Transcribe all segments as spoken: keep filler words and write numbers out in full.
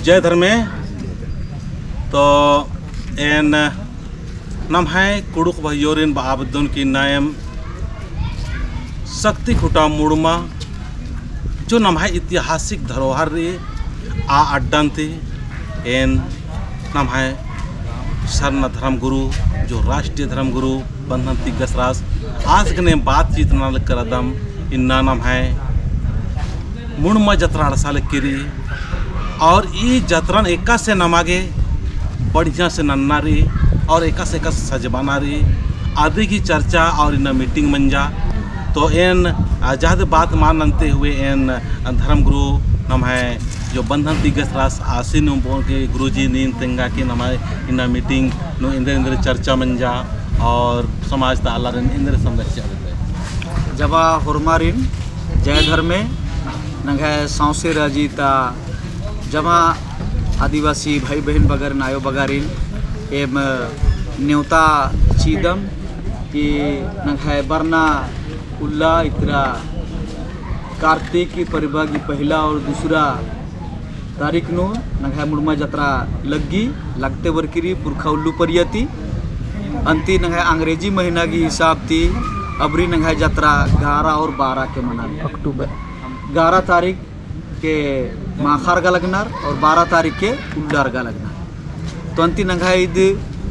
जय धर्मे। तो एन नम्है कुँड़ुख़ भइयोरिन बआ बेद्दोन कि नाम शक्ति खुटा मुड़मा जो नम्है ऐतिहासिक धरोहर रई, आ अड्डन ती एन नम्है सरना धर्म गुरु, जो राष्ट्रीय धर्म गुरु बंधन तिग्गस रअस, आस गने बातचीत नना लक्कर अदम। इन्ना नम्है मुड़मा जतरा अंड़सा लक्की रई, और ई जतरन एकासे नमा गे बढ़िया से नन्ना रई, और एकासे एकासे सजबाना रई, अदी गही चर्चा और इन्ना meeting मंजा। तो एन, आ, जादे बात मल नन्ते हुए एन, आ, धर्म गुरु नम्है जो बंधन तिग्गस रअस आसिन नू बओन कि गुरुजी नीन तेंगा कि नम्है इन्ना meeting नू एन्देर एन्देर चर्चा मंजा और समाज ता आलारिन एन्देर संदेश चिआ बेद्दय। जमा होरमारिन जय धर्मे। नंग्है सौंसे राजी ता जमा आदिवासी भाई बहिन बगारिन, आयो बगारिन एम नेवता चिअदम कि नंग्है बरना उल्ला इतरा कार्तिक की परिबा की पहला और दूसरा तारीख नू नंग्है मुड़मा जतरा लग्गी, लगते बरकी रई पुरखा उल्लू परिया ती। अन्ती नंग्है अंग्रेजी महीना की हिसाब ती अबरी नंग्है जतरा ग्यारह और बारह के मनार। अक्टूबर। ग्यारह तारीख के माखा अरगा लगनर और बारह तारीख के उल्ला अरगा लगनर। तो अन्ती नंग्है ईद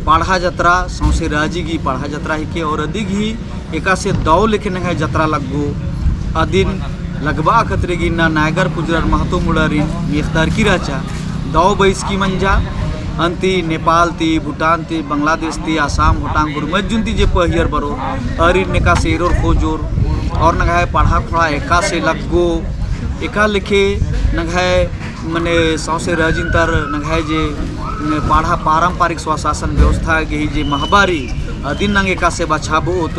पड़हा जतरा, सौंसे राजी गही पड़हा जतरा हिके और अदी गही एकासे दव लेखे नंग्है जतरा लग्गो। अदिन लगबआ खतरी गे इन्ना नायगर पुजरर महतो मुड़ारिन मेख़दरकी रहचा। दव बइसकी मंजा, अन्ती नेपाल ती, भूटान ती, बांग्लादेश ती, आसाम, होटांग, हुरमत जुन्ती जे पहियर बरो, आरिन एकासे एरोर खोजोर, और नंग्है पड़हा खोड़हा एकासे लग्गो, एका लेखे नंग्है मने सौंसे राजिन तर नंग्है जे, ने, पड़हा पारंपरिक स्वशासन व्यवस्था गही जे महबा रई, अदिन नंग्है एकासे बछाबओत,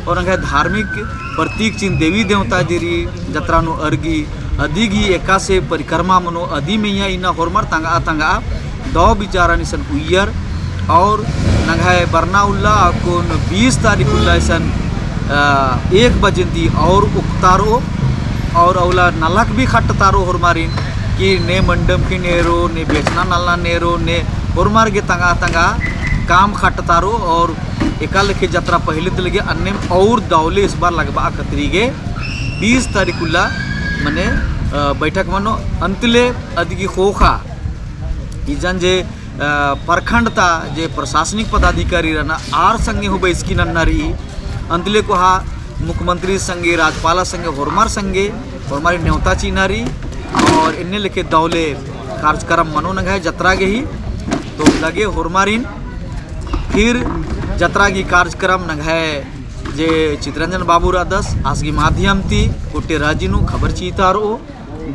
और नंग्है धार्मिक प्रतीक चिन्ह देवी देवता जे रई जतरा नू अरगी, अदी गही एकासे परिक्रमा मनो, अदी मइय्याँ इन्ना होरमर तंगआ तंगआ दव बिचारन इसन उइयर, और नंग्है बरना उल्ला अक्कुन बीस तारीख उल्ला इसन, अ, एक बजे ती और उक्तारो, और अउला नलख भी खट्टतारो होरमारिन कि ने मंडम खिन एरो, ने बेचना नलना नेरो, ने होरमर गे तंगआ तंगआ काम खट्टतारो, और एका लेखे जतरा पहले ती लगे अन्नेम और दव ले इस बार लगबआ खतरी गे बीस तारीख उल्ला मने, अ, बैठक मनो। अन्ती ले अदी गही ख़ोख़ा इजन जे, अ, प्रखंड ता जे प्रशासनिक पदाधिकारी रअनर आर संगे हूँ बइसकी नन्ना रई। अन्ती ले कोहा मुख्यमंत्री संगे, राज्यपाल संगे, होरमर संगे, होरमारिन नेवता चिअना रई और एन्ने लेखे दव ले कार्यक्रम मनो नंग्है जतरा गही। तो लगे होरमारिन फिर जतरा गही कार्यक्रम नंग्है जे चितरंजन बाबू रअदस, आस गही माध्यम ती कोट्टे राजी नू खबर चितारओ।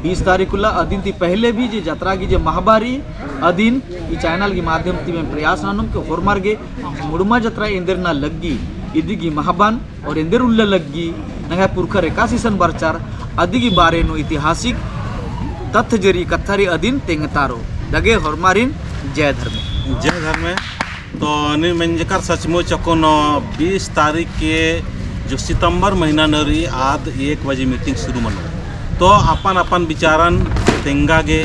बीस तारीख उल्ला अदिन ती पहले भी जे जतरा गही जे महबा रई, अदिन ई channel गही माध्यम ती एम प्रयास ननोम कि होरमर गे मुड़मा जतरा एन्देर ना लग्गी, इदी गही महबन और एन्देर उल्ला लग्गी, नंग्है पुरखर एकासे इसन बरचर, अदी गही बारे नू ऐतिहासिक तथ्य जे रई, कत्था रई, अदिन तेंगतारो। दगे होरमारिन जय धर्मे। जय धर्मे। तो नीम मेंजकर सचमुच अक्कुन बीस तारीख के जो सितंबर महीना नू रई आद एक बजे meeting शुरू मनो। तो अपन अपन बिचारन तेंगा गे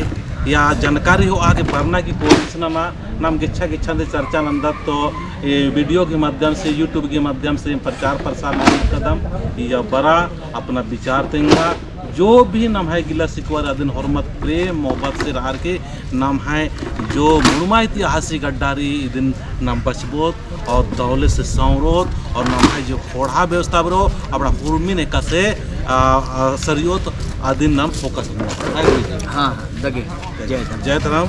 या जानकारी होआ गे बरना की कोशिश नना, नाम गेच्छा गेच्छा दे चर्चा नन्दत तो ए video के माध्यम से, YouTube के माध्यम से प्रचार प्रसार नन्दत कदम या बरा अपना बिचार तेंगा। जो भी नम्है गिला सिकवा रई अदिन होरमत प्रेम मोहब्बत से रहर की नम्है जो मुड़मा ऐतिहासिक अड्डा रई इदिन नाम बछाबओत और दव ले से संवरोत और नम्है जो ख़ोंड़हा व्यवस्था बरो अपना हुरमिन एकासे, आ, आ, सरियोत अदिन नाम focus ननोत। हाँ, हाँ, दगे। जय धर्म। जय धर्म।